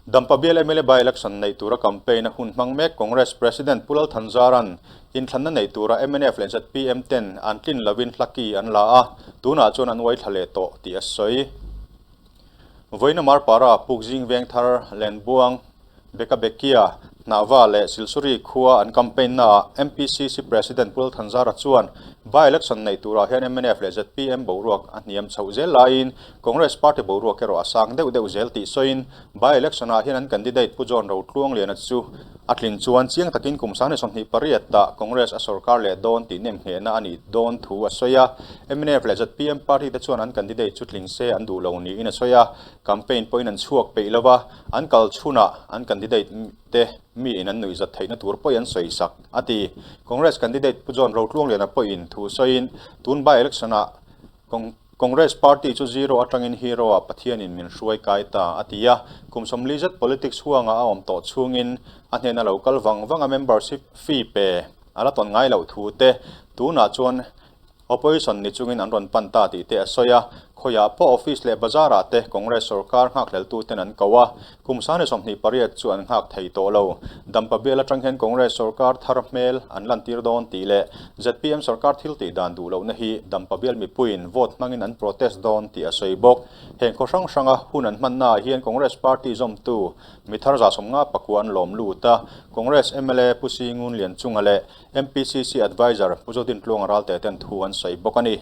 Dampa bial mla by-election neih tura campaign a hun hmang mek Congress President Pu Lal Thanzara'n inthlanna neih tura mnf leh zpm ten an tlin lovin hlaki an la a, tunah chuan an uai thla leh tawh tih a sawi. Vawiina Marpara, Pukzing Vengthar, Lenbuang, Bekabekia, Hnahva leh Silsuri khua an campaign naah MPCC President Pu Lal Thanzara chuan by-election neih turah hian mnf leh zpm boruak a hniam chhoh zel laiin Congress party boruak erawh a sang deuh deuh zel tih sawiin by-election ah hian an candidate Pu John Rotluangliana chu a tlin chuan chiang takin kum 28 ah Congress a sorkar leh dawn tih nemnghehna a nih dawn thu a sawi a. Mnf leh zpm party te chuan an candidate chu tling se an duh lo niin a sawi a. Campaign pawhin an chhuak peih lo va, an kal chhunah an candidate te miin an nuihzat theihna tur pawhin an sawi sak, a ti. Congress candidate Pu John Rotluangliana pawhin thu sawiin tun by-election ah Congress party chu zero atangin hero ah Pathianin min hruai kai ta, a ti a. Kum 40 zet politics huanga a awm tawh chhungin a hnena lo kal vang vang a membership fee pe a la tawn ngai loh thu te tunah chuan Opposition ni chungin an rawn pan ta tih te a sawi a, khawiah pawh office leh bazar ah te Congress sorkar nghakhleltu ten an ko a, kum 28 chu an nghak thei tawh lo. Dampa bial atang hian Congress sorkar thar hmel an lantir dawn tih leh zpm sorkar thil tih dan duh lohna hi Dampa bial mipuiin vote hmangin an protest dawn tih a sawi bawk. Heng khaw hrang hranga hun an hmanna ah hian Congress party zawmtu mi thar 59 an lawm lut a, Congress mla Pu Singun Lianchunga leh MPCC Adviser Pu Zodintluanga Ralte ten thu an sawi bawk a ni.